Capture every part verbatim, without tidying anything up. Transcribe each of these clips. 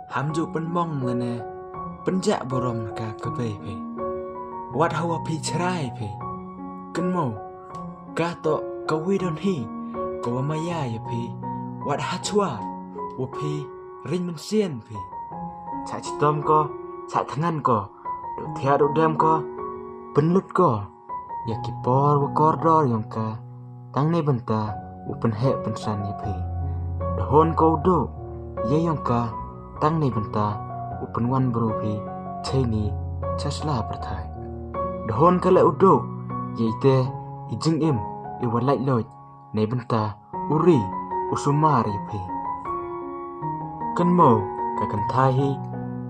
Ham ju pynmong lane pynjah burom ka ka bei phi. Wat hawa phi chrai phi. Kynmo, ka toh ka wi don hi, ka wa maya ya phi. Wat hachwa wa phi ring mynsiem phi. Cha chitom ko, cha thngan ko, du thiah du dem ko, pynlut ko ya ki por wa kordor yong ka, tang ne bynta u pynheh pynsan ya phi. Dahon ko u duh ya yong ka, tang ne bynta u pynwan bru phi, chei ni chasla pyrthai. Dahon ka le u duh ya ite i jingim i wa lait loit, ne bynta u ri u sumar ya phi. Kynmo, ka kynthai hi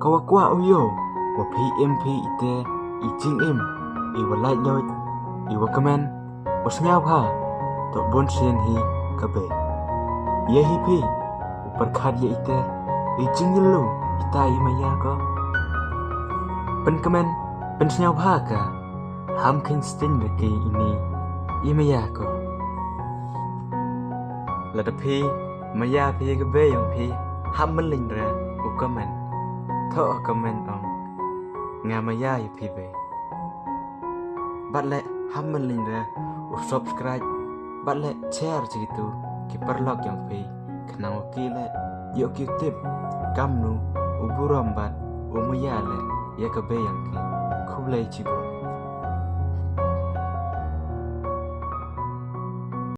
ka wa kwah u yoh wa phi im phi ite i jingim i wa lait loit, i wa kmen, wa sñiawbha, toh bun sien hi ka bei. Ye hi phi u pyrkhat ya ite i jingïalu ita i maya ko. Pynkmen, pynsñiawbha ka, ham kheiñ sting re ki ini i maya ko. Lada phi maya phi ya ka bei yong phi, ham mylliñ re u comment. Thoh comment ong, nga maya ya phi bei. Bat le ham mylliñ re u subscribe, bat le share cha kitu ki paralok yong phi, khnang wa ki le yoh ki tip kamnu u burom bat u maya le ya ka bei yong ki. Khublei chibun.